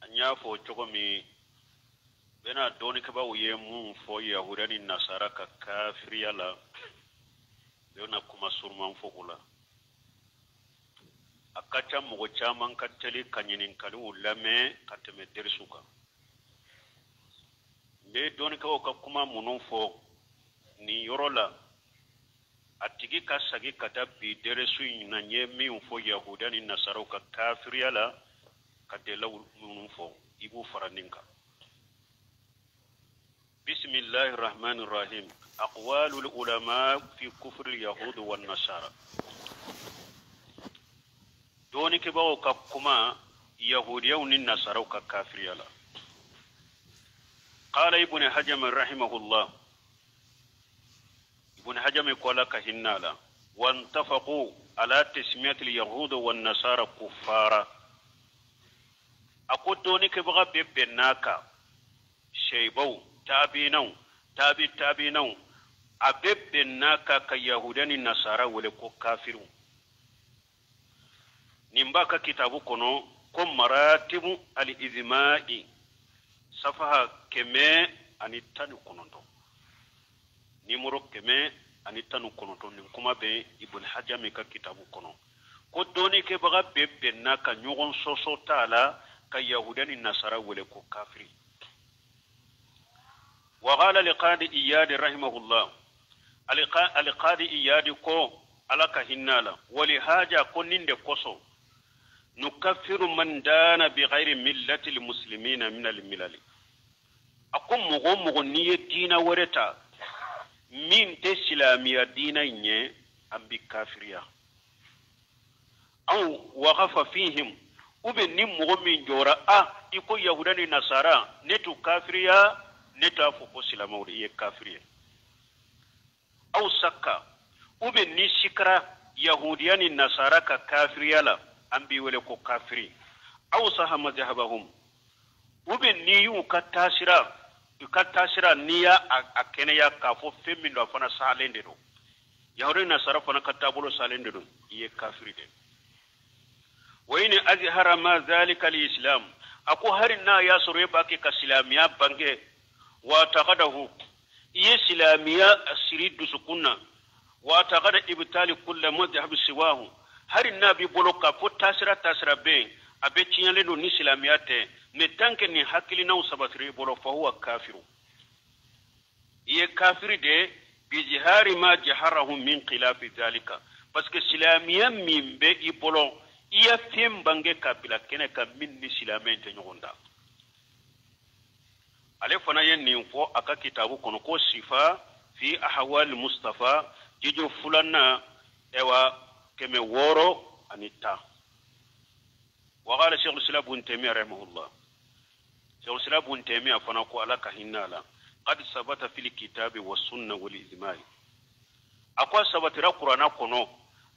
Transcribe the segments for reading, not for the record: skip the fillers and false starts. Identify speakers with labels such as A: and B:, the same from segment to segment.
A: An y'a fɔ cogo min, bɛna dɔnnikɛbaaw ye mun fɔ yahudiya ni nasara ka kafiriya la, bɛna kuma suruman fɔ o la. A ka ca mɔgɔ caman ka teli ka ɲininkaliw lamɛn ka tɛmɛ derisu kan. N bɛ dɔnnikɛbaaw ka kuma minnu fɔ nin yɔrɔ la, a tigi ka sagi ka taa bi derisu in na, n ye min fɔ yahudiya ni nasaraw ka kafiriya la, ka delaw minnu fɔ, i b'u fara nin kan. Bisimilahi rahmani rahim. Aqwalul ulama fi kufri yahud wa nasara. Dɔnnikɛbaaw ka kuma yahudiyaw ni nasaraw ka kafiriya la. Qala Ibn Hajam rahimahullah, Ibn Hajam ko Ala ka hinna la, wantafaqu ala tasmiyati al-yahud wa nasara kuffara. A ko dɔnnikɛbaga bɛɛ bɛnn'a kan, sɛyibaw, taabinaw, taabi taabinaw, a bɛɛ bɛnn'a kan ka yahudiya ni nasara wele ko kafiriw. Nin b'a ka kitabu kɔnɔ ko Maratibu al-Ijma'i, safaha 119, nimoro 119. Nin kuma bɛ Ibn Hajami ka kitabu kɔnɔ ko dɔnnikɛbaga bɛɛ bɛnna ka ɲɔgɔn sɔsɔ t'a la ka yahudiya ni nasara wele ko kafiri. Wa qala liqadi Iyadi rahimahullah, Alqadi Iyadi ko Ala ka hinna la, wali haja ko nin de kosɔn nukaffiru man dana bi ghairi millati almuslimina min almilali. A ko mɔgɔ o mɔgɔ n'i ye diina wɛrɛ ta min tɛ silamɛya diina in ye, an bi kafiriya. Aw waqafa fihim, ou bien ni mɔgɔ min jɔra a i ko yahuda ni nasara, ne t'u kafiriya, ne t'a fɔ ko silamɛw de, i ye kafiri ye. Aw sakka, ou bien ni sikara yahudiya ni nasara ka kafiriya la, an b'i wele ko kafiri. Aw saha mazhabahum, ou bien n'i y'u ka taasira, u ka taasira, n'i y'a a kɛnɛya k'a fɔ fɛn min don, a fana salen de don, yahudiya ni nasara fana ka taabolo salen de don, i ye kafiri de. Wa in azhara ma zalika al-islam, a ko hari n'a y'a sɔrɔ e b'a kɛ ka silamɛya bange, wa taqadahu, i ye silamɛya siri dusukun na, wa taqada ibtali kulla madhhab siwahu, hari n'a b'i bolo k'a fɔ taasira taasira bɛ yen, a bɛ tiɲɛlen don ni silamɛya tɛ, mais tant que nin hakilinaw sabatira i bolo, fa huwa kafiru, i ye kafiri de, bijihari ma jaharahu min khilafi zalika, parce que silamɛya min bɛ i bolo, i ye fɛn bange ka bila kɛnɛ kan min ni silamɛ tɛ ɲɔgɔn da. Ale fana ye nin fɔ a ka kitabu kɔnɔ ko Sifa fi ahwal Mustafa, jijo filanan, ɛwa 610. Wa qala Shaykh al-Islam Ibn Taymiyyah rahimahullah, Shaykh al-Islam Ibn Taymiyyah fana ko Ala ka hinɛ a la, qad sabata fil kitabi wa sunna wal ijma'i. A ko a sabatira Kuranna kɔnɔ,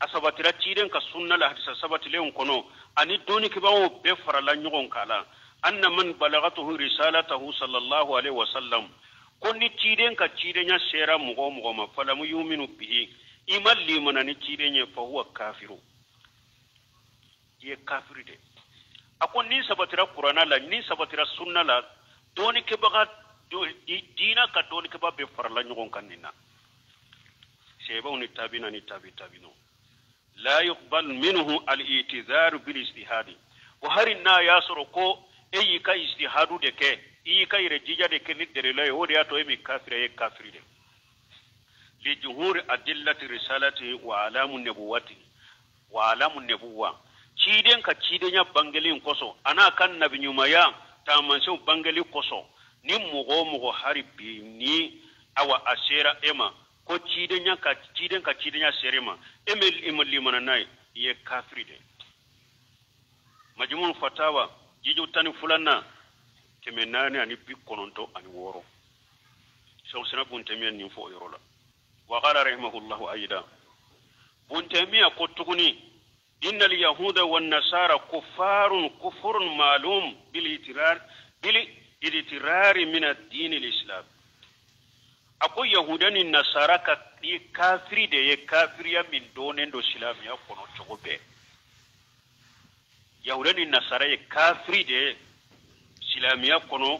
A: a sabatira ciden ka sunna la, hadisa sabatilenw kɔnɔ, ani dɔnnikɛbaaw bɛɛ farala ɲɔgɔn kan la, anna man balagatuhu risalatahu sallallahu alaihi wasallam, ko ni ciden ka cidenya sera mɔgɔ o mɔgɔ ma, falamu yuminu bihi, i ma limana ni ciden ye, fa huwa kafiru, i ye kafiri de. A ko ni sabatira Kuranna la, ni sabatira sunna la, dɔnnikɛbaga diina ka dɔnnikɛba bɛɛ farala ɲɔgɔn kan nin na, sɛbɛnw ni tabina ni tabi tabinaw, la yuqbal minhu al-i'tizar bil ijtihadi. Ko hari n'a y'a sɔrɔ ko e y'i ka ijtihadu de kɛ, i y'i ka yɛrɛ jija de kɛ ni dɛrɛla ye, o de y'a to e min kafira, ye kafiri de, li juhuri adillati risalati wa alamu nubuwati wa alamu nubuwa. Ciden ka cidenya bangeli kosɔn, a n'a ka nabiɲumanya taamasiyɛnw bangeli kosɔn, ni mɔgɔ o mɔgɔ hari bi ni awa a sera e ma ko cidenya ka ciden ka cidenya sera e ma, e bɛ i ma limana n'a ye, i ye kafiri de. Majmu Fatawa, jijo 12nan, 496. Shaykh Islam Ibn Taymiyyah nin fɔ o yɔrɔ la. Wa qala rahimahullahu ayda, Ibn Taymiyyah ko tuguni, inna al-yahuda wan nasara kuffarun kufrun ma'lum bil itirar bil idtirari min ad-din al-islam. A ko yahuda ni nasara ka ye kafiri de ye, kafiriya min donnen don silamɛya kɔnɔ cogo bɛɛ. Yahuda ni nasara ye kafiri de ye. Silamɛya kɔnɔ,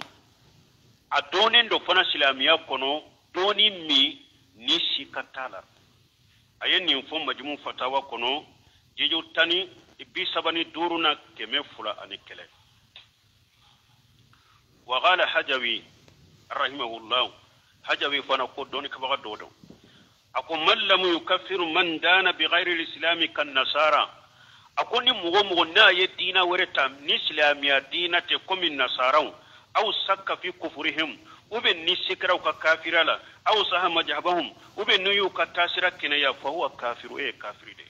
A: a dɔnnen don fana silamɛya kɔnɔ, dɔnni min ni sika t'a la. A ye nin fɔ Majmu Fatawa kɔnɔ, jijo 135 na 201. Wa qala Hajawi rahimahullah, Hajawi fana ko dɔnni kɛbaga dɔ don. A ko man lam yukaffiru man dana bi ghayri al-islami kan nasara. A ko ni mɔgɔ mɔgɔ n'a ye diina wɛrɛ ta ni silamɛya diina tɛ komi nasaraw, aw sakka fi kufurihim, u bɛ ni sikiraw ka kafira la, aw saha majhabahum, u bɛ n'u y'u ka taasira kɛnɛya, fa huwa kafiru, e ye kafiri de.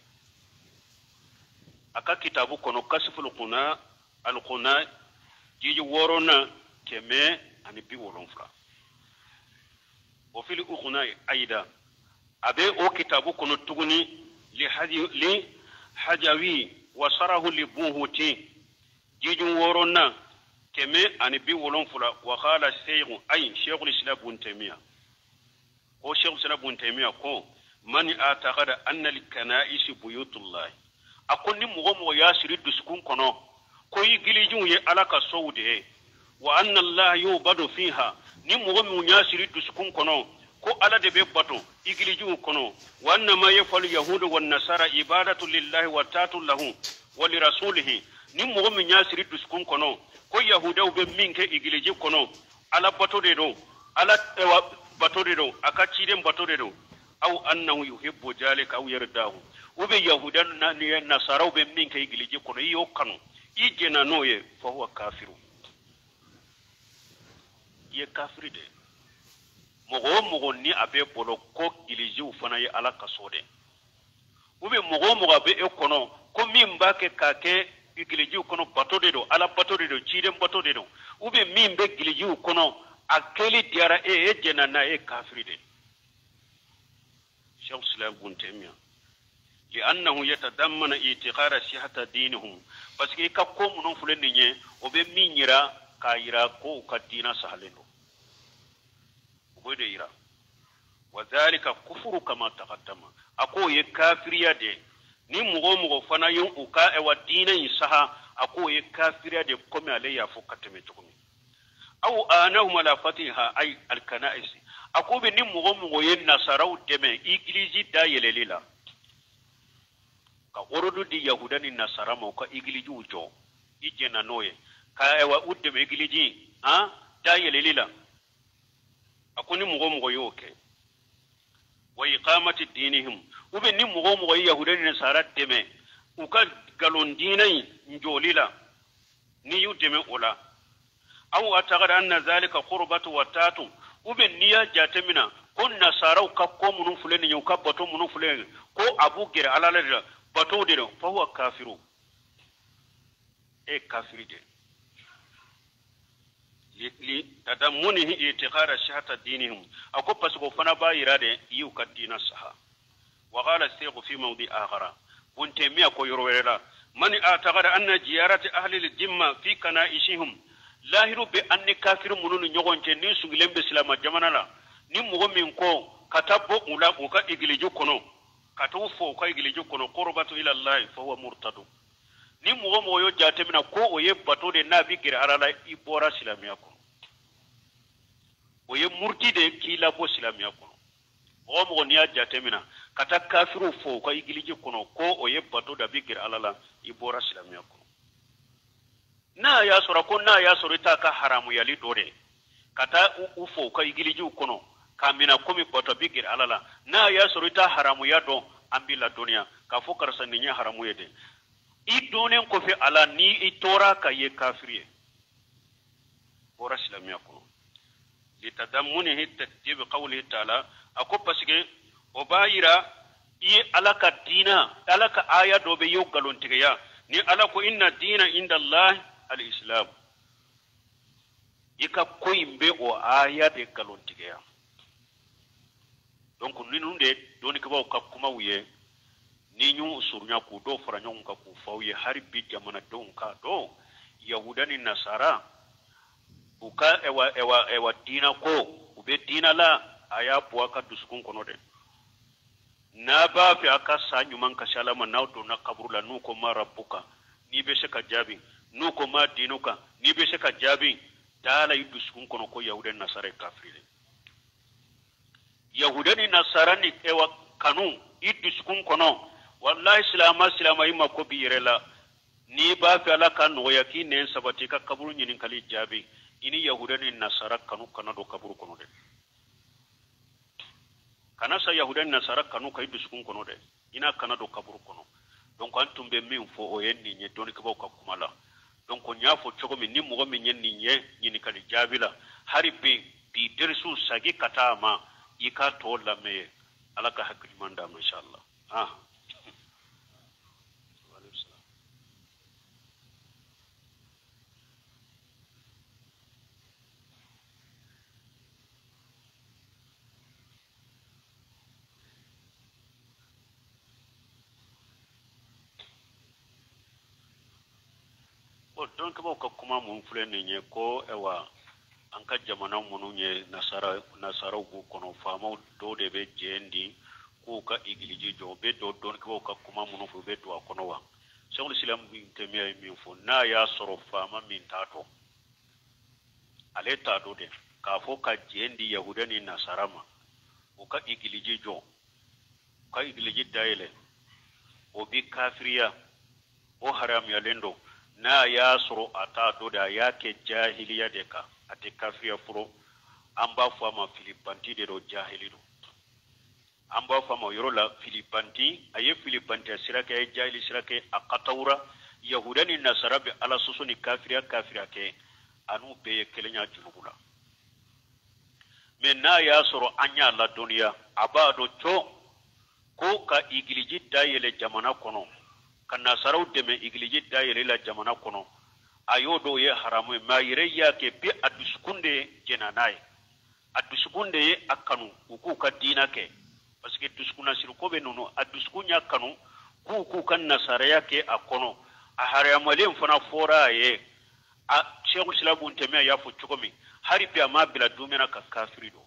A: A ka kitabu kɔnɔ kasiful quna alquna jiji 6 170. O fili ukhuna ayida, a bɛ o kitabu kɔnɔ tuguni li hajawi wa sarahu li buhuti jiji 6 170. Wa qala shaykhu ay shaykhul islam ibn taymiya, ko shaykhul islam ibn taymiya ko man ataqada anna al kana'is buyutullah, a ko ni mɔgɔ mɔgɔ y'a siri dusukun kɔnɔ ko i gilijiw ye Ala ka sow de ye, wa anna Allah yubadu fiha, ni mɔgɔ min y'a siri dusukun kɔnɔ ko Ala de bɛ bato igilijiw kɔnɔ, wa anna ma yafalu yahudu wan nasara ibadatu lillahi wa taatu lahu wa li rasulihi, ni mɔgɔ min y'a siri dusukun kɔnɔ ko yahudaw bɛ min kɛ igiliji kɔnɔ Ala bato de don, Ala bato de don, a ka ciden bato de don, aw annahu yuhibbu jalika aw yardahu, u bɛ yahuda ni nasaraw bɛ min kɛ igiliji kɔnɔ i y'o kanu, i jɛnna n'o ye, fa huwa kafiru, i ye kafiri de. Mɔgɔ o mɔgɔ ni a bɛ bolo ko gilijiw fana ye Ala ka so de, u bɛ mɔgɔ o mɔgɔ a bɛ e kɔnɔ ko min b'a kɛ k'a kɛ gilijiw kɔnɔ bato de don, Ala bato de don, ciden bato de don, u bɛ min bɛ gilijiw kɔnɔ a kɛli diyara e, e jɛnna n'a ye, kafiri de. Cheikh Islam ibn Taymiyyah li'annahu yatadammana i'tiqada sihhata dinihum, parce que i ka ko minnu filɛ nin ye, o bɛ min yira k'a yira ko u ka diina sahalen don, o b'o de yira. Wa dhalika kufuru kama taqaddama, a k'o ye kafiriya de ye. Ni mɔgɔ o mɔgɔ fana ye u ka ɛwa diinɛ in saha, a k'o ye kafiriya de ye komi ale y'a fɔ ka tɛmɛ cogo min. Aw anahum ala fatiha ay alkana'is, a ko bɛ ni mɔgɔ o mɔgɔ ye nasaraw dɛmɛ igilizi dayɛlɛli la, ka orodu di yahuda ni nasara ma u ka igiliziw jɔ, i jɛnna n'o ye, ka ɛwa u dɛmɛ igilizi dayɛlɛli la, a ko ni mɔgɔ o mɔgɔ y'o kɛ, wa iqamati dinihim, u bɛ ni mɔgɔ o mɔgɔ ye yahuda ni nasara dɛmɛ u ka nkalon diinɛ in jɔli la, n'i y'u dɛmɛ o la, aw ataqada anna zalika qurbatu wa taatu, u bɛ n'i y'a jateminɛ ko nasaraw ka ko minnu filɛ nin ye, u ka bato minnu filɛ nin ye, ko a b'u gɛrɛ Ala la de la, bato de don, fa huwa kafiru, e kafiri de. Li tadammunihi i'tiqada sihhata dinihim, a ko parce que o fana b'a yira de i y'u ka diina saha. Wa qala shaykhu fi mawdi akhara, Ibn Taymiyyah ko yɔrɔ wɛrɛ la, man i'taqada anna ziyarati ahli al-jimma fi kana'isihim, lahiru bɛ an ni kafiri minnu ni ɲɔgɔn cɛ ni sigilen bɛ silamɛ jamana la, ni mɔgɔ min ko ka taa bɔ u la u ka igiliji kɔnɔ, ka t'u fɔ u ka igiliji kɔnɔ, qurbatu ila Allahi fa huwa murtadu, ni mɔgɔ mɔgɔ y'o jateminɛ ko o ye bato de n'a bɛ gɛrɛ Ala la, i bɔra silamɛya kɔnɔ, o ye muruti de k'i labɔ silamɛya kɔnɔ. Mɔgɔ mɔgɔ n'i y'a jateminɛ ka taa kafiriw fɔ u ka igiliji kɔnɔ ko o ye bato de a bɛ gɛrɛ Ala la, i bɔra silamɛya kɔnɔ. N'a y'a sɔrɔ ko n'a y'a sɔrɔ i t'a ka haramuyali dɔ de ka taa u fɔ u ka igilijiw kɔnɔ k'a minɛ komi bato bɛ gɛrɛ Ala la, n'a y'a sɔrɔ i t'a haramuya dɔn, an b'i ladɔnniya k'a fɔ karisa nin ye haramu ye dɛ. I dɔnnen kɔfɛ a la, ni i tora ka ye kafiri ye, bɔra silamɛya kɔnɔ. Litadammunihi takdibi qawlihi ta'ala, a ko parce que o b'a yira i ye Ala ka diina, Ala ka aya dɔ bɛ yen, i y'o nkalontigiya, ni Ala ko inna diina inda Allah al-islam, i ka ko in bɛ o aya de nkalontigiya. Donc ninnu de ye dɔnnikɛbaaw ka kumaw ye, ni y'u surunya k'u dɔw fara ɲɔgɔn kan k'u f'aw ye, hali bi jamanadenw k'a dɔn yahuda ni nasara u ka ɛwa ɛwa ɛwa diina ko, u bɛ diina la, a y'a bɔ a ka dusukun kɔnɔ dɛ. N'a b'a fɛ a ka sa ɲuman ka se Ala ma, n'aw donna kaburu la, n'u ko ma rabbuka, n'i bɛ se ka jaabi, n'u ko ma diinuka, n'i bɛ se ka jaabi, Da la i dusukun kɔnɔ ko yahuda ni nasara ye kafiri de. Yahuda ni nasara ni ewa kanu i dusukun kɔnɔ, wallahi silama silama i mako b'i yɛrɛ la. N'i b'a fɛ Ala ka nɔgɔya k'i nɛn sabati i ka kaburu ɲininkali jaabi, i ni yahuda ni nasara kanu kana don kaburu kɔnɔ dɛ. Kana sa yahuda ni nasara kanu ka i dusukun kɔnɔ dɛ, i n'a kana don kaburu kɔnɔ. Donc an tun bɛ min fɔ o ye nin ye dɔnnikɛbaaw ka kuma la. Donc n y'a fɔ cogo min, ni mɔgɔ min ye nin ye ɲininkali jaabi la, hali bi bi derisiw sagi ka taa a ma, i k'a tɔ lamɛn ye. Ala ka hakili ɲuman d'a ma inshallah. Ah. Bon, dɔnnikɛbaaw ka kuma mun filɛ nin ye ko ayiwa an ka jamana minnu ye nasaraw b'u kɔnɔ, faamaw dɔw de bɛ jɛn di k'u ka egilizi jɔ, u bɛ don dɔnnikɛbaaw ka kuma minnu fɔ, u bɛ don a kɔnɔ wa? Sɛkul Islam Ibn Taymiya ye min fɔ, n'a y'a sɔrɔ faama min t'a dɔn, ale t'a dɔn dɛ k'a fɔ ka jɛn di yahuda ni nasara ma u ka egilizi jɔ, u ka egilizi dayɛlɛ, o bi kafiriya, o haramuyalen don. N'a y'a sɔrɔ a t'a dɔn de, a y'a kɛ jahiliya de kan, a tɛ kafiriya fɔlɔ. An b'a fɔ a ma filibanti de don, jahili don. An b'a fɔ a ma o yɔrɔ la filibanti, a ye filibantiya sira kɛ, a ye jahili sira kɛ, a katawura. Yahuda ni nasara bɛ ala sɔsɔ ni kafiriya kafiriya kɛ, a n'u bɛɛ ye kelenya junubu la. Mɛ n'a y'a sɔrɔ an y'a ladɔnniya, a b'a dɔn co ko ka igiliji dayɛlɛ jamana kɔnɔ, ka nasaraw dɛmɛ igiliji dayɛlɛ la jamana kɔnɔ, a y'o dɔw ye haramu ye, mɛ a yɛrɛ y'a kɛ bi a dusukun de jɛnna n'a ye, a dusukun de ye a kanu u k'u ka diina kɛ, parce que dusukunnasiri ko bɛ ninnu, a dusukun y'a kanu k'u k'u ka nasaraya kɛ a kɔnɔ. A haramuyalen fana fɔra a ye. A Sɛkul Islam Ibn Taymiya y'a fɔ cogo min, hali bi a m'a bila don min na ka kafiri don.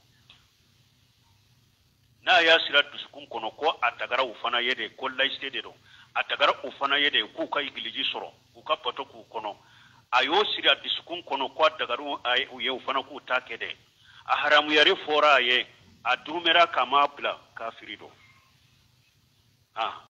A: N'a y'a sira dusukun kɔnɔ ko a dagara u fana ye de, ko laïcité de don, a dagara u fana ye de k'u ka igiliji sɔrɔ, k'u ka bato k'u kɔnɔ, a y'o siri a dusukun kɔnɔ ko a dagara u ye u fana k'u ta kɛ dɛ. A haramuyari fɔra a ye, a durumɛra k'a m'a bila kafiri don. Ah.